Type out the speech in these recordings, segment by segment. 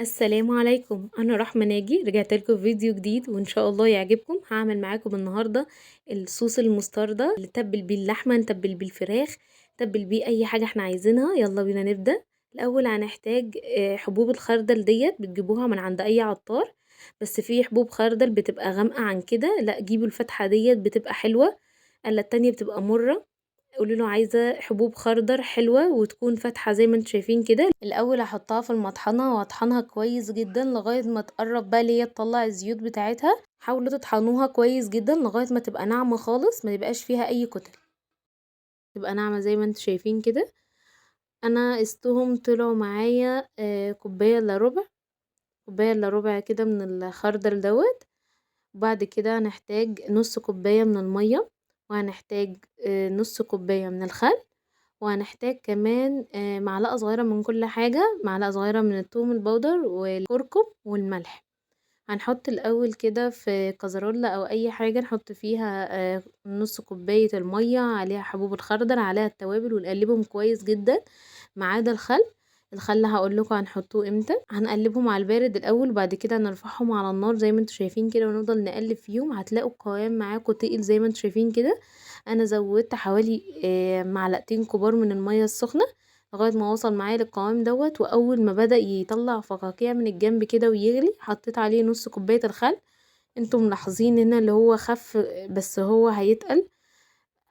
السلام عليكم، انا رحمه ناجي رجعت لكم فيديو جديد وان شاء الله يعجبكم. هعمل معاكم النهارده الصوص المستردة اللي نتبل بيه اللحمة، نتبل بيه الفراخ، نتبل بيه اي حاجة احنا عايزينها. يلا بينا نبدا. الاول هنحتاج حبوب الخردل ديت، بتجيبوها من عند اي عطار، بس في حبوب خردل بتبقى غامقه عن كده، لا جيبوا الفاتحة ديت بتبقى حلوة، الا التانية بتبقى مرة. قولوا له عايزه حبوب خردل حلوة وتكون فاتحة زي ما انتم شايفين كده. الاول هحطها في المطحنه واطحنها كويس جدا لغاية ما تقرب بقى اللي هي تطلع الزيوت بتاعتها. حاولوا تطحنوها كويس جدا لغاية ما تبقى ناعمة خالص، ما يبقاش فيها اي كتل، تبقى ناعمة زي ما انتم شايفين كده. انا قستهم طلعوا معايا كوباية الا ربع، كوباية الا ربع كده من الخردل دوت. وبعد كده هنحتاج نص كوباية من المية، وهنحتاج نص كوباية من الخل، وهنحتاج كمان معلقة صغيرة من كل حاجة، معلقة صغيرة من الثوم البودر والكركم والملح. هنحط الأول كده في كزرولة أو أي حاجة نحط فيها نص كوباية المية، عليها حبوب الخردل، عليها التوابل، ونقلبهم كويس جدا ما عدا الخل. الخل هقول لكم هنحطوه امتى. هنقلبهم على البارد الاول، وبعد كده نرفعهم على النار زي ما انتم شايفين كده، ونفضل نقلب فيهم. هتلاقوا القوام معاكم تقل زي ما انتم شايفين كده. انا زودت حوالي معلقتين كبار من المية السخنة لغاية ما وصل معايا للقوام دوت. واول ما بدا يطلع فقاقيع من الجنب كده ويغلي، حطيت عليه نص كوباية الخل. انتم ملاحظين هنا اللي هو خف، بس هو هيتقل.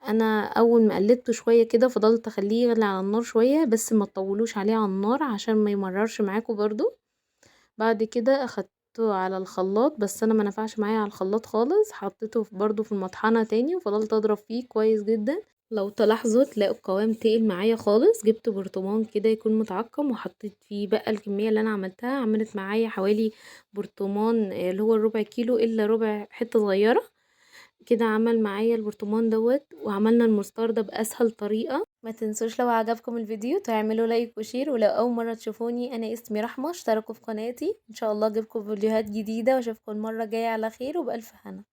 انا اول ما قلبته شوية كده فضلت اخليه يغلي على النار شوية، بس ما تطولوش عليه على النار عشان ما يمررش معاكم برضو. بعد كده اخدته على الخلاط، بس انا ما نفعش معايا على الخلاط خالص، حطيته برضو في المطحنه تاني وفضلت اضرب فيه كويس جدا. لو تلاحظوا تلاقوا القوام تقل معايا خالص. جبت برطمان كده يكون متعقم وحطيت فيه بقى الكمية اللي انا عملتها. عملت معايا حوالي برطمان اللي هو الربع كيلو الا ربع، حتة صغيرة كده عمل معايا البرطمان دوت. وعملنا المستردة بأسهل طريقة. ما تنسوش لو عجبكم الفيديو تعملوا like و share، ولو اول مرة تشوفوني انا اسمي رحمة، اشتركوا في قناتي، ان شاء الله اجيبكم فيديوهات جديدة، واشوفكم المرة الجاية على خير وبألف هنا.